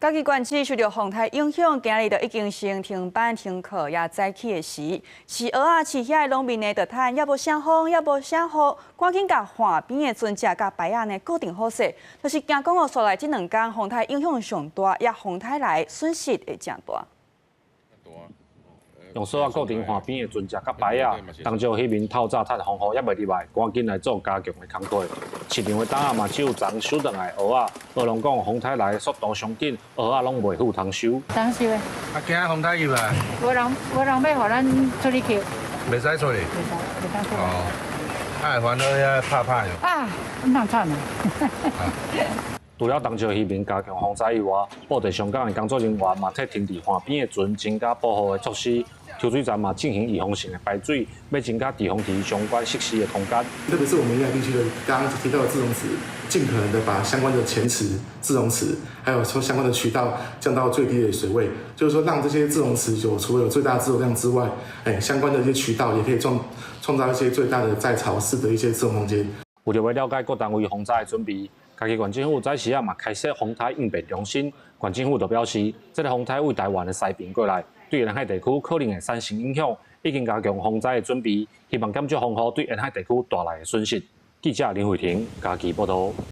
嘉義縣市受著風颱影響，今日就已經先停班停課，也早起的時，飼蚵仔、飼蝦的農民呢，就嘆猶無啥風，猶無啥雨，趕緊共岸邊的船隻佮排仔呢固定好勢，就是驚講哦，紲來這兩工風颱影響上大，也風颱來損失會誠大。用索仔固定岸邊的船隻佮排仔，東石漁民透早趁風雨猶未入來，趕緊來做加強的工課。市場的擔仔嘛只有昨收轉來蚵仔，蚵農講風颱來速度上緊，蚵仔攏袂赴通收。當收的。啊，驚風颱入來。無人無人欲予咱出去抾。袂使出去。袂使，袂使出。哦。啊，會煩惱遐拍拍喲。啊，那慘啊！除了東石漁民加強防災以外，布袋上港的工作人員嘛，替停佇岸邊的船增加保護的措施。抽水站嘛進行預防性的排水，欲增加滯洪池相關設施的空間。特別是我們沿海地區的剛剛提到的滯洪池，盡可能的把相關的前池、滯洪池，還有說相關的渠道降到最低的水位，就是說讓這些滯洪池有除了有最大滯洪量之外，相關的一些渠道也可以創造一些最大的在潮濕的一些滯洪空間。為著欲了解各單位防災的準備，嘉義縣政府早時仔嘛開設風颱應變中心。縣政府就表示，這个風颱對台灣的西爿過來，對沿海地區可能會產生影響，已經加強防災的準備，希望減少風雨對沿海地區帶來的損失。記者林慧婷嘉義報導。